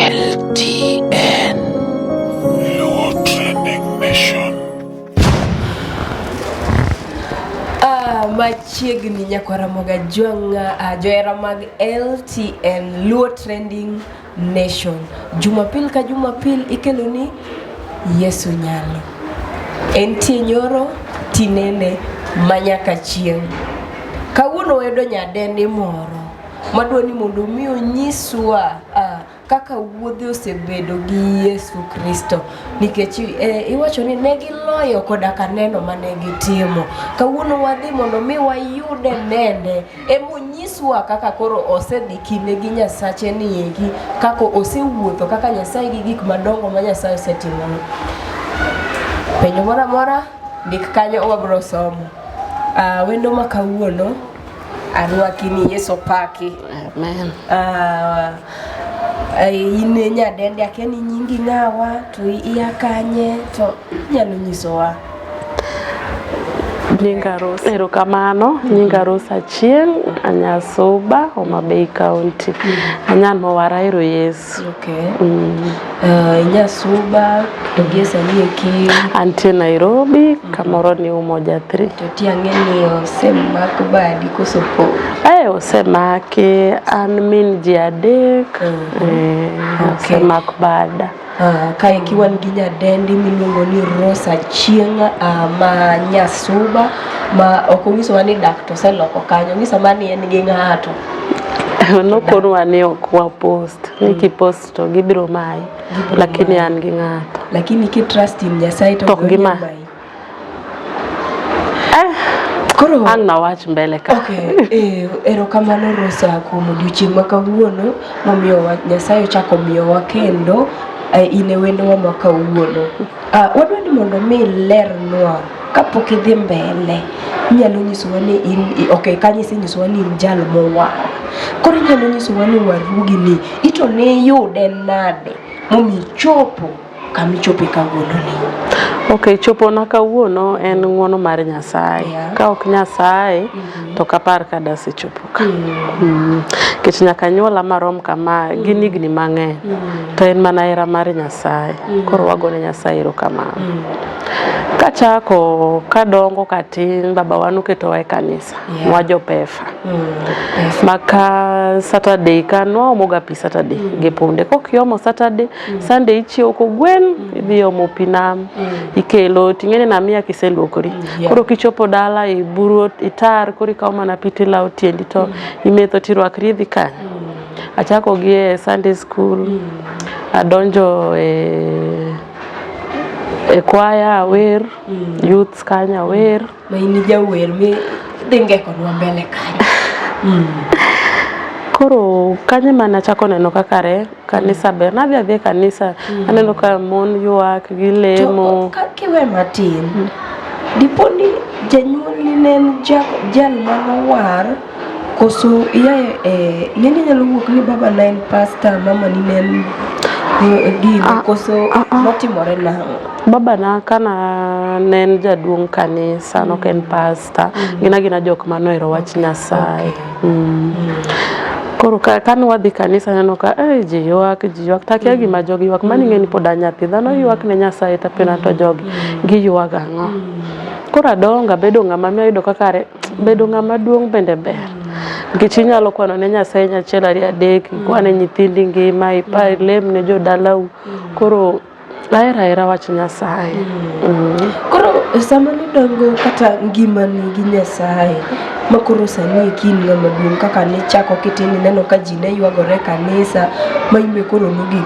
LTN. Luo Trending Nation. Ah, machiegni nyakwar Ramogi Ajwang', ah, johera mag LTN Luo Trending Nation. Jumapil ka Jumapil ikelo ni Yesu nyalo. Entie nyoro, tinende, manyaka chieng'. Kawuono wayudo nyadendi moro madwa ni mondo mi onyiswa ah, kaka wuodhe osebedo gi Yesu Kristo nikech eh, iwacho ni ne giloyo koda ka neno mane gitimo. Kawuono wadhi mondo mi wayude nende emonyiswa kaka koro osedhi kinde gi Nyasache ni eki kaka osewuotho kaka Nyasaye gi gik madongo ma Nyasaye osetimo. Penjo moro amora ndik kanyo wabro somo. Uh, wendo ma kawuono arwaki ni Yesu opaki. Amen. In e nyadendi akia ni nyingi ng'awa to ia kanye to inyalo nyisowa. Nyinga Rose. Erokamano, nyinga Rose Achieng', Anyasuba, Homa Bay County. Anyan mowara ero Yesu. Okay. Inyasuba to gie sani eki Antie Nairobi, kamoro ni Umoja 3. to ti ang'e ni osemak badi koso pok. Eh, osemaki, an min ji adek, eh, Okay. osemak bada. Ka eki wan gi nyadendi miluongo ni Rose Achieng' ma Nyasuba ma ok onyisowa ni dak to oseloko kanyo, onyisowa mana ni en gi ng'ato. Nokonwa ni ok wapost, ni kipost to gibiro mayi, lakini an gi ng'ato. Lakini ki trust in Nyasaye to To ok ok gima- onyal mayi. Eh, Koro ang' nawach mbele ka. Okay, erokamano Rosa kuom odiochieng' ma kawuono momiyowa Nyasaye ochako miyowa kendo in e wendowa ma kawuono. Wadwa ni mondo mi ilernwa kapok idhi mbele inyalo nyisowa ni in okay kanyo isenyisowa ni in jal mowar. Koro inyalo nyisowa ni warugi ni ito ne iyude nade momiyo ichopo kama ichope kawuono ni. Ok, chopona kawuono en ng'uono mar Nyasaye. Yeah. Ka ok Nyasaye, to ok apar ka dasechopo ka. Nikech nyaka nyuola marom kama gin higni mang'eny. To en mana hera mar Nyasaye. Koro wagone Nyasaye erokamano. Kachako kadongo katin, babawa noketowa e kanisa. Yeah. Wajopefa. Maka Saturday ka nwaomoga pi Saturday gi punde. Kokiomo Saturday, Sunday ichiew kogwen, idhi omo pi nam, ikelo ting'e ni nam iya kiseluokori. Yeah. Koro kichopo dala iburo itar, koro ikawo mana pi tilawo tiendi to imetho tirwakri idhi kanyo. Achako gi e Sunday school, adonjo e kwaya awer, youths kanyo awer. Ma in jawer mi dhi ngekonwa mbele kanyo. Koro kanyo ema nachako neno kaka re kanisa ber. Nadhi adhi e kanisa, aneno ka mon ywak, gilemo. To ka kiwe matin, dipo ni janyuolni ne en jal manowar koso ia e ng'eni nyalo wuok ni baba ne en pastor, mama ni ne en gini koso notimore nang'o? Babana kana ne en jaduong' kanisa, nok en pastor. Gin agina jok manohero wach Nyasaye. Koro kane wadhi kanisa aneno ka ji ywak, ji ywak. Takia gima jogi ywak. Mano ing'e ni pod an nyathi. Dhano ywak ne Nyasaye tapenjo to jogi giywag ang'o? Koro adongo abedo ng'ama miyo ayudo kaka re bedo ng'ama duong' bende ber. Nikech inyalo kwano ne Nyasaye achiel ariyo adek, ikwane nyithindi ngima, ipa ilem ne jodalau. Koro ahero ahera wach Nyasaye. Koro sama nidongo kata ngimani gi Nyasaye ma koro sani eki in ng'ama duong' kaka nichako kitin ineno ka ji ne ywagore e kanisa ma in be koro nogik.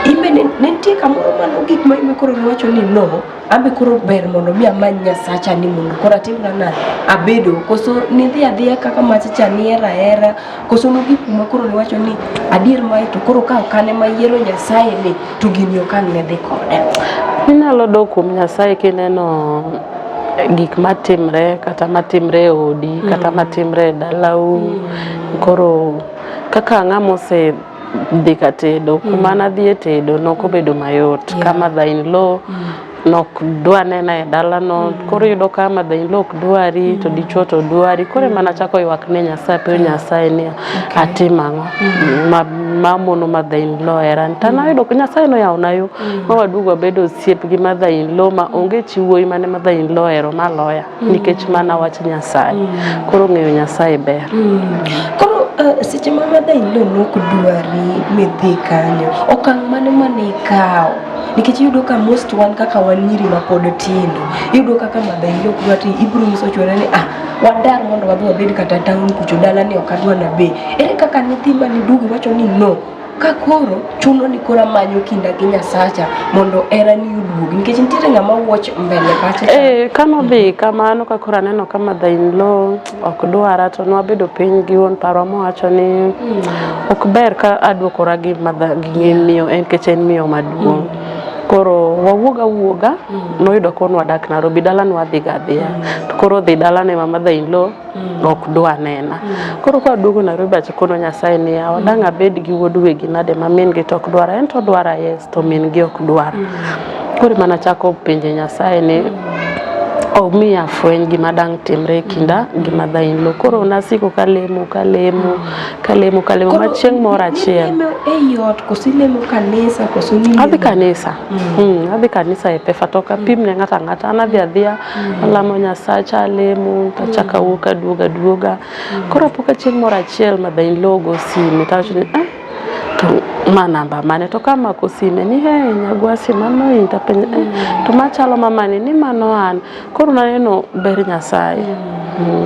In be ne nitie kamoro manogik ma in be koro niwacho ni no, an be koro ber mondo mi amany Nyasacha ni mondo koro atimra nade abedo koso nidhi adhiya kaka macha cha nihero ahera koso nogik kuma koro niwacho ni adier mae to koro ka ok an ema ayiero Nyasaye ni to gini ok ang' ne dhi koda. Inyalo dok kuom Nyasaye kineno gik matimre kata matimre e odi kata matimre e dalau. Koro kaka ng'ama ose dhi ka tedo, kuma nadhi e tedo nok obedo mayot. Ka mother in law nok dwa nena e dalano. Koro iyudo ka mother in law ok dwari to dichuo to dwari. Koro ema nachako ywak ne Nyasaye apenjo Nyasaye ni atim ang'o ma mono mother in law hera. To nayudo ka Nyasaye noyawona yo ma waduogo wabedo osiep gi mother in law ma onge chi wuoyi mane mother in law ohero maloya nikech mana wach Nyasaye. Koro ng'eyo Nyasaye ber. Koro seche ma mother in law nok dwari midhi kanyo, okang' mane mane ikawo? Nikech iyudo ka most wan kaka wan nyiri mapod tindo, iyudo kaka mother in law ok dwar to ibiro nyiso chuore ni ah, wadar mondo wadhi wabed kata town kucho dala ni ok adwa nabed. Ere kaka nidhi maniduogo iwacho ni no, ka koro chuno ni koro amanyo kinda gi Nyasacha mondo hera ni oduogi nikech nitiere ng'ama wuoch mbele pache cha. Eh, kanodhi kamano ka koro aneno ka mother in law ok dwara to nwabedo piny gi wuon parwa mowacho ni ok ber ka aduokora gi mother gi miyo en nikech en miyo maduong'. Koro wawuog awuoga noyudo ka nwadak Nairobi dala nwadhiga adhiya. To koro dhi dala ne ma mother in law ok dwa nena. Koro kwaduogo Nairobi achakono Nyasaye niya dang' abed gi wuod wegi nade ma min gi to ok dwara en to odwara yes to min gi ok dwara. Koro ema nachako penjo Nyasaye ni omiya fweny gima dang' timre e kinda gi mother in law. Koro nasiko kalemo kalemo kalemo kalemo ma chieng' moro achiel Ilemo ei ot koso ilemo kanisa koso ni adhi kanisa. Adhi kanisa e pefa to ok apim ne ng'ato ang'ata. An adhi adhiya alamo Nyasacha alemo tachako awuok aduogo aduoga. Koro apo ka chieng' moro achiel mother in law ogo sime tawacho ni eh, to ma namba mane to kamako sime ni he Nyagwasi mano in tapenjo eh, to machalo mamani ni mano an. Koro naneno ber Nyasaye.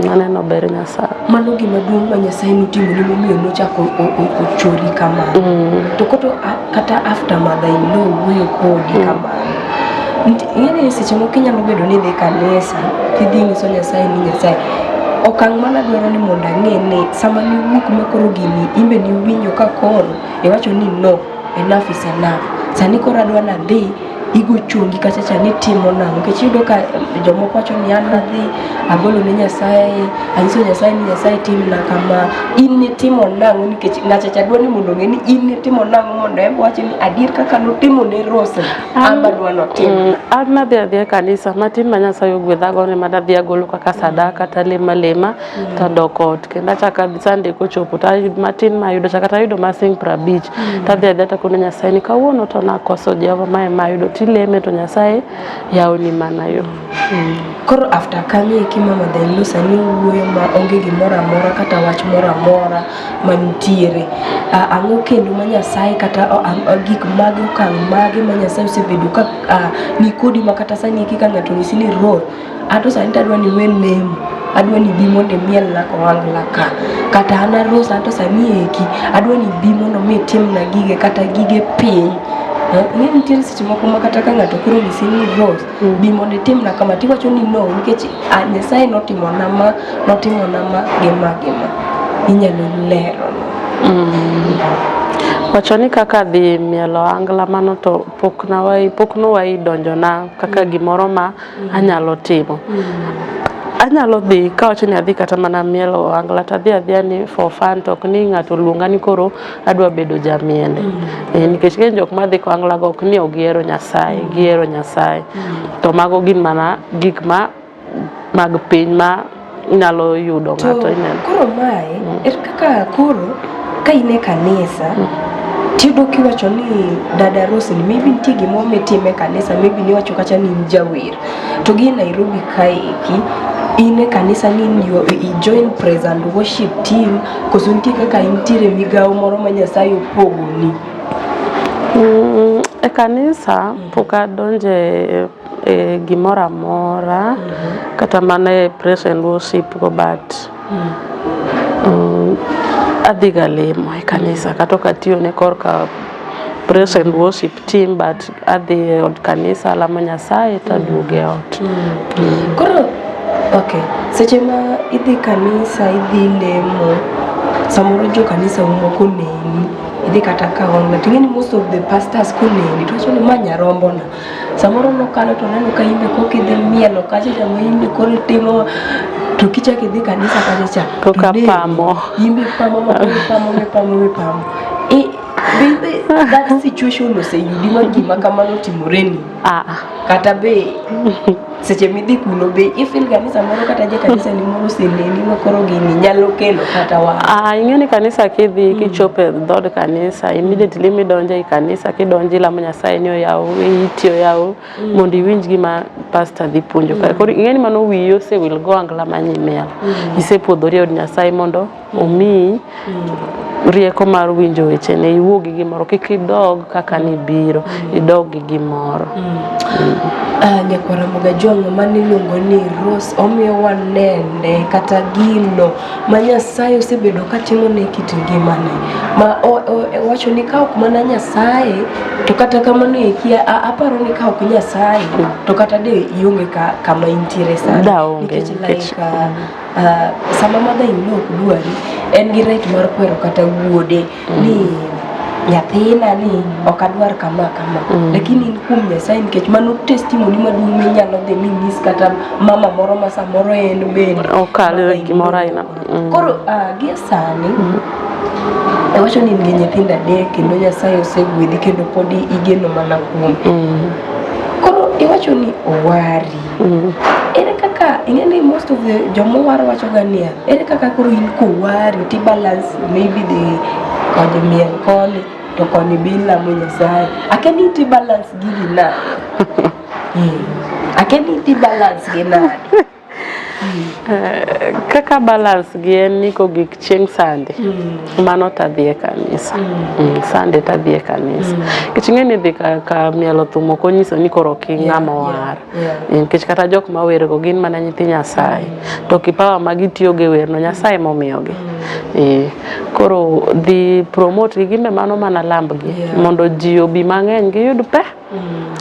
Naneno ber Nyasaye. Mano gima duong' ma Nyasaye notimoni momiyo nochako ochori kamano. To koto kata after mother in law wuoyo kodi kamano. Ing'eni seche moko inyalo bedo ni idhi kanisa tidhi inyiso Nyasaye ni Nyasaye okang' mana dwaro ni mondo ang'e ni sama niwuok ma koro gini imbe niwinjo ka koro iwacho ni no enough is enough. Sani koro adwa nadhi igo chongi kacha cha ni timo nang'o nikech iyudo ka jomoko wacho ni an nadhi agolo ne Nyasaye anyiso Nyasaye ni Nyasaye timna kama in nitimo nang'o nikech ng'acha cha dwa ni mondo ong'e ni in nitimo nang'o mondo en be owachi ni adier kaka notimo ne Rose an be adwa notim. An nadhi adhiya e kanisa matin ma Nyasaye ogwedhago ne madadhi agolo kaka sadaka talemo alema tadok ot kendo achako adhi Sunday kochopo to matin mayudo cha kata ayudo ma siling 50 tadhi adhiya takono Nyasaye ni kawuono to nakoso Jehova mae ema ayudo tileme to Nyasaye yawoni mana yo. Koro after kanyo eki ma mother in law sani wuoyo ma onge gimoro amora kata wach moro amora mantiere. Ang'o kendo ma Nyasaye kata gik mage okang' mage ma Nyasaye osebedo ka nikodi ma kata sani eki ka ng'ato onyisi ni Rose anto sani to adwa ni iwe lemo adwa ni ibi mondo imielna kohangla ka kata an a Rose anto sani eki adwa ni ibi mondo mi itimna gige kata gige piny. Ing'e nitiere seche moko ma kata ka ng'ato koro onyisi ni Rose bi mondo itimna kama tiwacho ni no nikech Nyasaye notimona ma notimona ma gi ma gi ma. Inyalo lero. Wacho ni kaka dhi mielo ohangla mano to pok nowai donjona kaka gimoro ma anyalo timo. Anyalo dhi kawacho ni adhi kata mana mielo ohangla to adhi adhiya ni for fun to ok ni ng'ato oluonga ni koro adwa bedo jamiende. Nikech ng'eny jok madhi kohangla go ok ni ok gihero Nyasaye, gihero Nyasaye. To mago gin mana gik ma mag piny ma nyalo yudo ng'ato ineno. Koro mae er kaka koro ka in e kanisa tiyudo kiwacho ni dada Rose ni maybe nitie gimoro mitimo e kanisa maybe niwacho kacha ni in jawer to gi e Nairobi kaeki in e kanisa ni i join praise and worship team koso nitie kaka intiere migawo moro ma Nyasaye opogoni? E kanisa pok adonje e gimoro amora kata mana e praise and worship go but adhi ga lemo e kanisa kata ok atiyo ne korka praise and worship team but adhi e od kanisa alamo Nyasaye to aduogo e ot. Koro okay, seche ma idhi kanisa idhi lemo samoro jo kanisa moko neni idhi kata ka wang'na ting'e ni most of the pastors koneni to wacho ni ma nyarombona samoro nokalo to neno ka imbe koka idhi mielo kacha cha ma imbe koro itimo to kichako idhi kanisa kacha cha Koka to neni, pamo. imbe pamo ma koro ipamo mipamo mipamo. Be that situation oseyudi ma gima kamano otimoreni? Ah, ah. Kata be seche midhi kuno be ifeel ga ni samoro kata ja kanisa ni moro oseneni ma koro gini nyalo kelo kata wa. Ah, ing'e ni kanisa kidhi kichopo e dhood kanisa immediately midonjo ei kanisa kidonjo ilamo Nyasaye ni oyaw iti oyaw mondo iwinj gima pastor dhi puonjo kae. Koro ing'e ni mano wiyi osewil go angla ma nyimiel. Isepuodhori e od Nyasaye mondo omiyi rieko mar winjo wechene iwuo gi gimoro kik idog kaka nibiro idog gi gimoro. Ah, nyakwar Ramogi Ajwang' mane iluongo ni Rose omiyo wanene kata gino ma Nyasaye osebedo katimone e kit ngimane ma owacho ni ka ok mana Nyasaye to kata kamano eki aparo ni ka ok Nyasaye to kata de ionge ka, kama intiere sani Da onge, nikech nikech- like sama mother in law ok dwari en gi right mar kwero kata wuode ni nyathina ni ok adwar kama kama lakini in kuom Nyasaye nikech mano testimony maduong' minyalo dhi minyis kata mama moro ma samoro en bende Okalo mother in law gimoro aina. Koro gie sani iwacho ni in gi nyithindo adek kendo Nyasaye osegwedhi kendo pod igeno mana kuome. Koro iwacho ni owari. Ere kaka ing'e ni most of the jomowar wacho ga niya, ere kaka koro in kowari ti balance maybe the koni miel koni to koni be ilamo Nyasaye. Akia ni ti balance gigi nade? Akia ni ti balance gi nade? Kaka balance gi en ni kogik chieng' Sunday mano tadhi e kanisa. Sunday tadhi e kanisa. Nikech ing'e ni dhi ka mielo thum ok onyiso ni koro ok in ng'ama owar. Nikech kata jok mawergo gin mana nyithi Nyasaye. To kipawa ma gitiyogo e werno Nyasaye emomiyogi. Koro dhi promote gi gin be mano mana lambgi mondo ji obi mang'eny giyud pe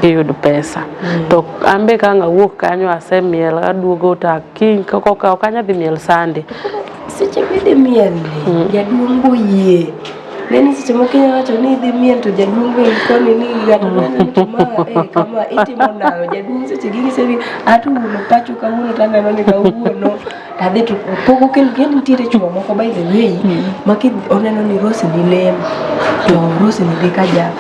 giyud pesa. To an be ka ang' awuok kanyo asemiel aduogo to kiny koka ok anya dhi miel Sunday. Seche midhi miel ni, jaduong' boyie. Ne ni seche moko inya wacho ni idhi miel to jaduong' be koni ni ng'ato neno ni to ma eh, kama itimo nang'o. Jaduong' seche gi nyise ni ato wuon pacho kawuono to aneno ni kawuono tadhi to pok okel kendo nitiere chuo moko by the way ma ki oneno ni Rose ni lemo to Rose ni dhi ka ja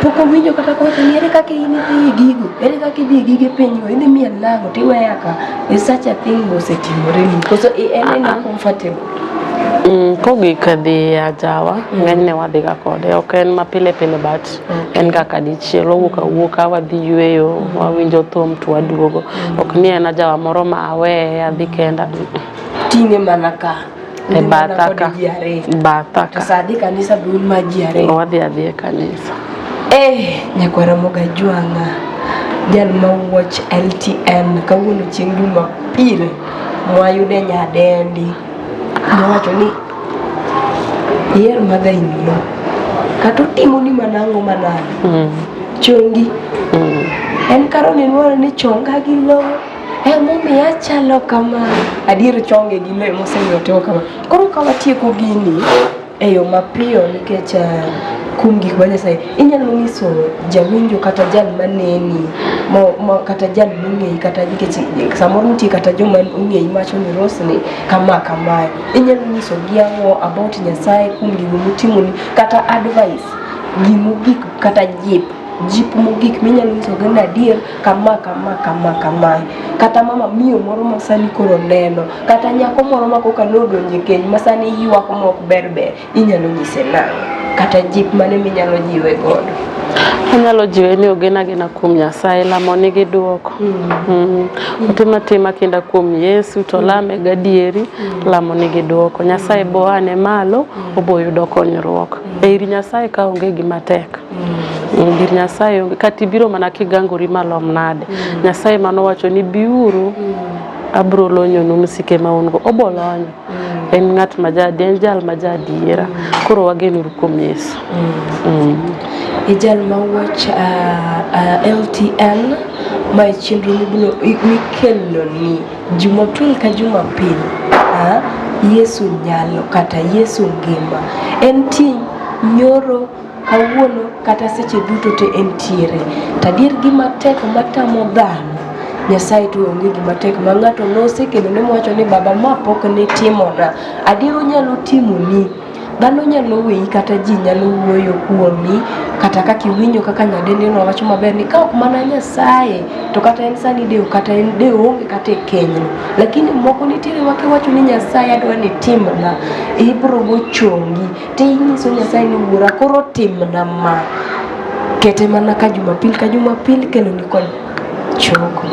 pok owinjo kata kowacho ni ere kaka in idhi e gigo ere kaka idhi e gige pinygo idhi miel nang'o tiweya ka is such a thing osetimore ni koso en ena comfortable. Kogik dhi e ajawa ng'enyne wadhi ga kode ok en ma pile pile but en ga kadichiel wawuok awuoka wadhi yueyo wawinjo thum to waduogo ok ni en ajawa moro ma aweye adhi kenda. Ting'e mana ka E batha ka. ji ariyo Batha to ka. sa dhi kanisa be un ma ji ariyo. Wadhi adhi e kanisa. Eh, nyakwar Ramogi Ajwang'a, jal ma watch LTN kawuono chieng' Jumapil mwayude nyadendi nowacho ni iher mother in law kata otimoni mana ang'o manade chongi en karo nenwaro ni chonga gi lowo emomiyo achalo kama adier chonge gi lowo emosemiyo otimo kama koro ka watieko gini e yo mapiyo nikech kuom gik ma Nyasaye inyalo nyiso jawinjo kata jal maneni mo kata jal mong'eyi kata nikech samoro nitie kata joma ong'eyi mawacho ni Rose ni kama kamae inyalo nyiso gi ang'o about Nyasaye kuom gigo motimoni kata advice gimogik kata jip jip mogik minyalo nyisogi ni adier kama kama kama kamae kata mama miyo moro ma sani koro neno kata nyako moro ma koka nodonjo e keny ma sani ywak ma ok ber ber inyalo nyise nang'o kata jip mane minyalo jiwe godo. Anyalo jiwe ni ogen agena kuom Nyasaye, lamo nigi duoko. Otim atima kinda kuom Yesu to lame gadieri, lamo nigi duoko. Nyasaye bo ane malo, obo yudo konyruok. E ir Nyasaye ka onge gima tek. Ir Nyasaye onge, kata ibiro mana kigangori malom nade. Nyasaye manowacho ni biuru, abro lonyonu misike ma un go. Obo lonyo. En ng'at ma ja en jal ma jaadiera. Koro wagenuru kuom Yesu. E jal ma watch LTN ma e chenro mikeloni Jumapil ka Jumapil. Yesu nyalo kata Yesu ngima. En tie nyoro kawuono kata seche duto te entiere. To adier gima tek matamo dhano Nyasaye to onge gima tek ma ng'ato nosekelo ne mowacho ni baba ma pok nitimona. Adier onyalo timoni. Dhano nyalo weyi kata ji nyalo wuoyo kuomi kata kaka iwinjo kaka nyadendi no wacho maber ni ka ok mana Nyasaye to kata en sani dewo kata en dewo onge kata e kenyno. Lakini moko nitiere ma kiwacho ni Nyasaye adwa ni itimna, ibro go chongi tinyiso Nyasaye ni wuora koro timna ma. Kete mana ka Jumapil ka Jumapil keloni kod choko.